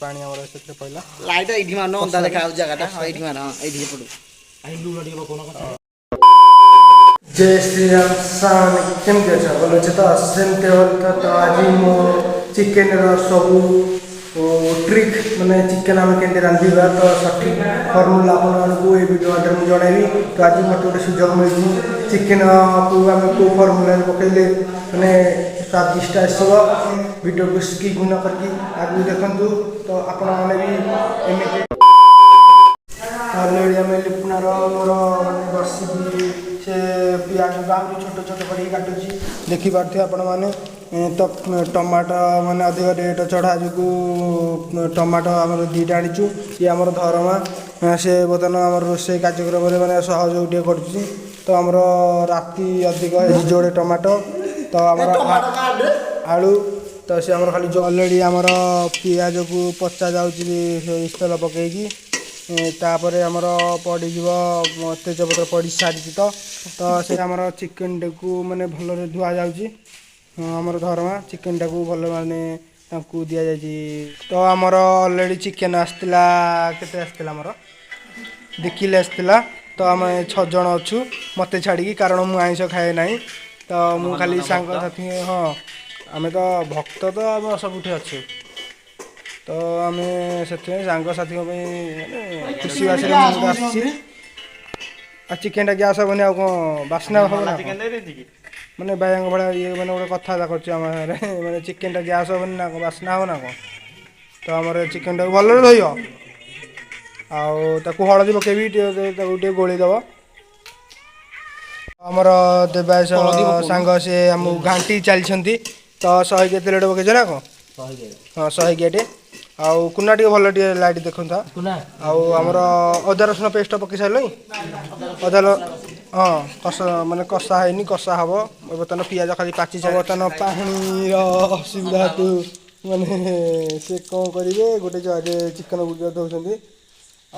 ପାଣି ଆମର ସେଥିରେ ପଡ଼ିଲା। ଲାଇଟ୍ ଏଇଠି ମାରୁନ, ଅନ୍ଧା ଦେଖା ଯାଉଛି ଜାଗାଟା। ହଁ, ଏଇଠି ମାର। ହଁ, ଏଇଠି ଏପଟୁ। ଜୟ ଶ୍ରୀରାମ ସାର୍, କେମିତି ଅଛ? ଭଲ ଅଛ ତ? ସେମିତି ଭଲ ତ। ତ ଆଜି ମୁଁ ଚିକେନର ସବୁ ଟ୍ରିକ୍, ମାନେ ଚିକେନ ଆମେ କେମିତି ରାନ୍ଧିବା, ତ ସଠିକ୍ ଫର୍ମୁଲା ଆପଣମାନଙ୍କୁ ଏଇ ଭିଡ଼ିଓ ମାଧ୍ୟମରେ ମୁଁ ଜଣାଇବି। ତ ଆଜି ମୋତେ ଗୋଟେ ସୁଯୋଗ ମିଳିଛି, ଚିକେନକୁ ଆମେ କେଉଁ ଫର୍ମୁଲାରେ ପକାଇଲେ ମାନେ ସ୍ୱାଦିଷ୍ଟ ଆସିବ। ଭିଡ଼ିଓକୁ ସ୍କିପ୍ ନ କରିକି ଆଗକୁ ଦେଖନ୍ତୁ, ତ ଆପଣମାନେ ବି ଏମିତି। ଅଲରେଡ଼ି ଆମେ ଲିପୁନାର ମୋର ମାନେ ବସିକି ସେ ପିଆଜକୁ ଆହୁରି ଛୋଟ ଛୋଟ କରିକି କାଟୁଛି, ଦେଖିପାରୁଥିବେ ଆପଣମାନେ। ତ ଟମାଟୋ ମାନେ ଅଧିକ ରେଟ୍ ଚଢ଼ା ଯୋଗୁଁ ଟମାଟୋ ଆମର 2ଟା ଆଣିଛୁ। ଇଏ ଆମର ଧରମା, ସେ ବର୍ତ୍ତମାନ ଆମର ରୋଷେଇ କାର୍ଯ୍ୟକ୍ରମରେ ମାନେ ସହଯୋଗ ଟିକେ କରୁଛି। ତ ଆମର ରାତି ଅଧିକ ହେଇଛି, ଯୋଡ଼େ ଟମାଟୋ, ତ ଆମର ଆଳୁ, ତ ସେ ଆମର ଖାଲି ଅଲରେଡ଼ି ଆମର ପିଆଜକୁ ପଚା ଯାଉଛି ସୋରିଷ ତେଲ ପକେଇକି। ତାପରେ ଆମର ପଡ଼ିଯିବ ତେଜପତ୍ର, ପଡ଼ି ସାରିଛି। ତ ତ ସେ ଆମର ଚିକେନଟାକୁ ମାନେ ଭଲରେ ଧୁଆ ଯାଉଛି। ହଁ, ଆମର ଧରମା ଚିକେନଟାକୁ ଭଲ ମାନେ ତାଙ୍କୁ ଦିଆଯାଇଛି। ତ ଆମର ଅଲରେଡ଼ି ଚିକେନ ଆସିଥିଲା। କେତେ ଆସିଥିଲା? ଆମର 2 କିଲୋ ଆସିଥିଲା। ତ ଆମେ 6 ଜଣ ଅଛୁ, ମୋତେ ଛାଡ଼ିକି, କାରଣ ମୁଁ ଆଇଁଷ ଖାଏ ନାହିଁ। ତ ମୁଁ ଖାଲି ସାଙ୍ଗସାଥି। ହଁ, ଆମେ ତ ଭକ୍ତ ତ ଆମେ ସବୁଠି ଅଛୁ। ତ ଆମେ ସେଥିପାଇଁ ସାଙ୍ଗସାଥିଙ୍କ ପାଇଁ ମାନେ ଖୁସି ବାସିରେ ମୁଁ ଆସିଛି। ଆଉ ଚିକେନଟା ଗ୍ୟାସ୍ ହେବନି ଆଉ କ'ଣ ବାସ୍ନା ହେବ ନା କ'ଣ? ମାନେ ବାୟାଙ୍କ ଭଳିଆ ଇଏ ମାନେ ଗୋଟେ କଥାବାର୍ତ୍ତା କରୁଛି ଆମ ସାଙ୍ଗରେ। ମାନେ ଚିକେନଟା ଗ୍ୟାସ୍ ହେବନି ନା କ'ଣ, ବାସ୍ନା ହେବ ନା କ'ଣ? ତ ଆମର ଚିକେନଟାକୁ ଭଲରେ ଧୋଇବ ଆଉ ତାକୁ ହଳଦୀ ପକେଇବି ଟିକେ, ତାକୁ ଟିକେ ଗୋଳେଇ ଦେବ। ଆମର ଦେବାଶ ସାଙ୍ଗ, ସେ ଆମକୁ ଘାଣ୍ଟି ଚାଲିଛନ୍ତି। ତ 100 ତେଲଟେ ପକେଇଛ ନା କ'ଣ? ହଁ, 100 କିଆଟେ। ଆଉ କୁନା, ଟିକେ ଭଲ ଟିକେ ଲାଇଟ୍ ଦେଖନ୍ତୁ। ଆଉ ଆମର ଅଦା ରସୁଣ ପେଷ୍ଟ ପକେଇ ସାରିଲଣି? ଅଦା ହଁ, କଷା ମାନେ କଷା ହେଇନି, କଷା ହବ। ବର୍ତ୍ତମାନ ପିଆଜ ଖାଲି ପାଚି। ବର୍ତ୍ତମାନ ପାଣିର ଅସୁବିଧା ହେତୁ ମାନେ ସେ କ'ଣ କରିବେ, ଗୋଟେ ଜାଗାରେ ଚିକେନ ଗୁଡ଼ା ଧୋଉଛନ୍ତି।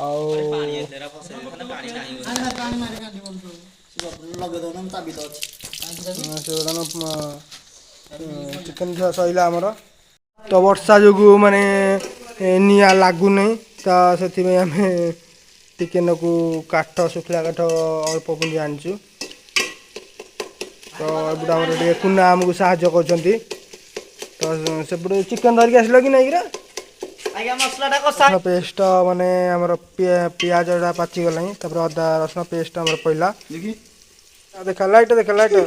ଆଉ ଲଗେଇ ଦଉନ, ଚାବି ତ ଅଛି। ସେ ବର୍ତ୍ତମାନ ଚିକେନ ଧୁଆ ସରିଲା ଆମର। ତ ବର୍ଷା ଯୋଗୁଁ ମାନେ ନିଆଁ ଲାଗୁନାହିଁ, ତ ସେଥିପାଇଁ ଆମେ ଚିକେନକୁ କାଠ, ଶୁଖିଲା କାଠ ଅଳ୍ପ ପୁଞ୍ଜି ଆଣିଛୁ। ତ ଏପଟେ ଆମର ଟିକେ କୁନା ଆମକୁ ସାହାଯ୍ୟ କରୁଛନ୍ତି। ତ ସେପଟେ ଚିକେନ ଧରିକି ଆସିଲ କି ନାଇଁ କିରା? ଆଜ୍ଞା, ମସଲାଟା କଷା। ପେଷ୍ଟ ମାନେ ଆମର ପିଆଜଟା ପାଚିଗଲାଣି। ତାପରେ ଅଦା ରସୁଣ ପେଷ୍ଟ ଆମର ପଡ଼ିଲା। ଦେଖା, ଲାଇଟ୍ ଦେଖା, ଲାଇଟ୍।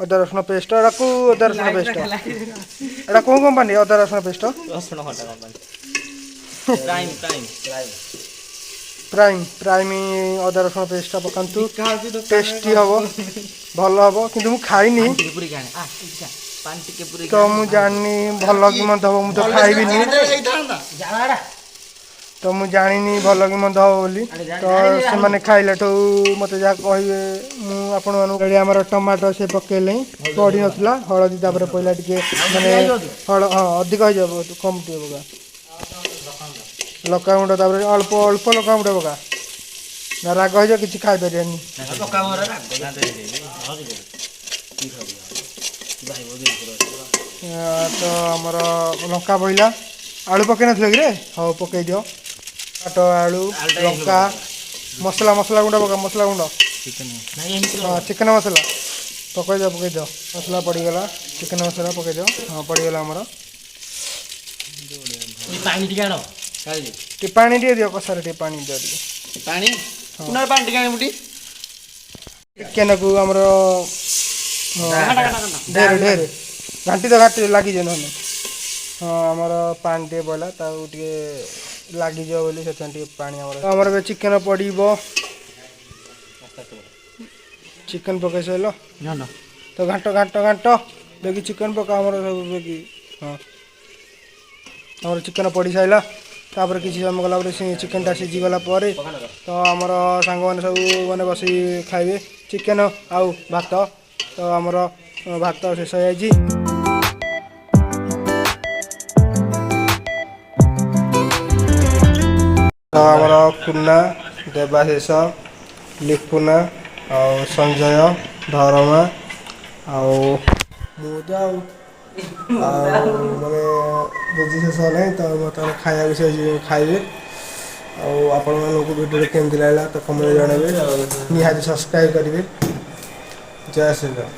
ଅଦା ରସୁଣ ପେଷ୍ଟ ଏଟା କୋଉ ଅଦା ରସୁଣ ପେଷ୍ଟ? ଏଟା କୋଉ କମ୍ପାନୀ ଅଦା ରସୁଣ ପେଷ୍ଟ? ରସୁଣ ଖଟା company, Prime, Prime. Prime, Prime ଅଦା ରସୁଣ ପେଷ୍ଟଟା ପକାନ୍ତୁ, ଟେଷ୍ଟି ହବ, ଭଲ ହବ। କିନ୍ତୁ ମୁଁ ଖାଇନି। ଟିକେ ପୁରୀ ଆଣେ, ଆ ଏଇଠି ପାଣି ଟିକେ ପୁରୀ। ତ ମୁଁ ଜାଣିନି ଭଲ କି ମନ୍ଦ ହବ, ମୁଁ ତ ଖାଇବିନି। ହେଇଥାନ୍ତା। ତ ମୁଁ ଜାଣିନି ଭଲ କି ମନ୍ଦ ହବ ବୋଲି। ତ ସେମାନେ ଖାଇଲାଠୁ ମୋତେ ଯାହା କହିବେ ମୁଁ ଆପଣମାନଙ୍କୁ। ଏଠି ଆମର ଟମାଟୋ ସେ ପକେଇଲେ, ପଡ଼ିନଥିଲା। ହଳଦୀ ତାପରେ ପଡ଼ିଲା ଟିକେ, ମାନେ ହଁ, ଅଧିକ ହେଇଯିବ, କମ୍ ଟିକେ ପକା। ଲଙ୍କାଗୁଣ୍ଡ ତାପରେ ଅଳ୍ପ ଅଳ୍ପ ଲଙ୍କାଗୁଣ୍ଡ ପକା ନା, ରାଗ ହେଇଯିବ, କିଛି ଖାଇପାରିବେନି। ତ ଆମର ଲଙ୍କା ପଡ଼ିଲା। ଆଳୁ ପକେଇ ନଥିଲ କିରେ? ହଉ, ପକେଇ ଦିଅ। ଟମାଟୋ, ଆଳୁ, ଲଙ୍କା, ମସଲା, ମସଲା ଗୁଣ୍ଡ ପକା, ମସଲା ଗୁଣ୍ଡ। ହଁ, ଚିକେନ ମସଲା ପକେଇ ଦିଅ, ପକେଇ ଦିଅ। ମସଲା ପଡ଼ିଗଲା, ଚିକେନ ମସଲା ପକେଇ ଦିଅ। ହଁ, ପଡ଼ିଗଲା ଆମର। ପାଣି ଟିକେ ଆଣ। ଟିକେ ପାଣି ଟିକେ ଦିଅ, କଷାରେ ଟିକେ ପାଣି ଦିଅ ଟିକେ। ପାଣି କୁନାର, ପାଣି ଟିକେ ଆଣିବୁ ଟି। ଚିକେନକୁ ଆମର ଢେର ଢେର ଘାଣ୍ଟି ତ ଘାଣ୍ଟି ଲାଗିଯିବ ନହେଲେ। ହଁ, ଆମର ପାଣି ଟିକେ ପଡ଼ିଲା, ତାକୁ ଟିକେ ଲାଗିଯିବ ବୋଲି ସେଥିପାଇଁ ଟିକେ ପାଣି। ଆମର ଆମର ଏବେ ଚିକେନ ପଡ଼ିବ। ଚିକେନ ପକେଇ ସାରିଲ? ନା। ତ ଘାଣ୍ଟ, ଘାଣ୍ଟ, ଘାଣ୍ଟ। ବେଗି ଚିକେନ ପକା ଆମର ସବୁ ବେଗି। ହଁ, ଆମର ଚିକେନ ପଡ଼ି ସାରିଲା। ତାପରେ କିଛି ସମୟ ଗଲା ପରେ, ସେ ଚିକେନଟା ସିଝିଗଲା ପରେ, ତ ଆମର ସାଙ୍ଗମାନେ ସବୁ ମାନେ ବସି ଖାଇବେ ଚିକେନ ଆଉ ଭାତ। ତ ଆମର ଭାତ ଶେଷ ହେଇଯାଇଛି। ତ ଆମର କୁନା, ଦେବାଶିଷ, ଲିପୁନା ଆଉ ସଞ୍ଜୟ, ଧରମା ଆଉ ମୁଁ ତ ଆଉ ଆଉ ମାନେ ଭୋଜି ଶେଷ ହେଲାଣି, ତ ବର୍ତ୍ତମାନ ଖାଇବାକୁ ସେ ଖାଇବେ। ଆଉ ଆପଣମାନଙ୍କୁ ଭିଡ଼ିଓ କେମିତି ଲାଗିଲା ତ କମେଣ୍ଟ ଜଣାଇବେ, ଆଉ ନିହାତି ସବସ୍କ୍ରାଇବ୍ କରିବେ। ଜୟ ଶ୍ରୀରାମ।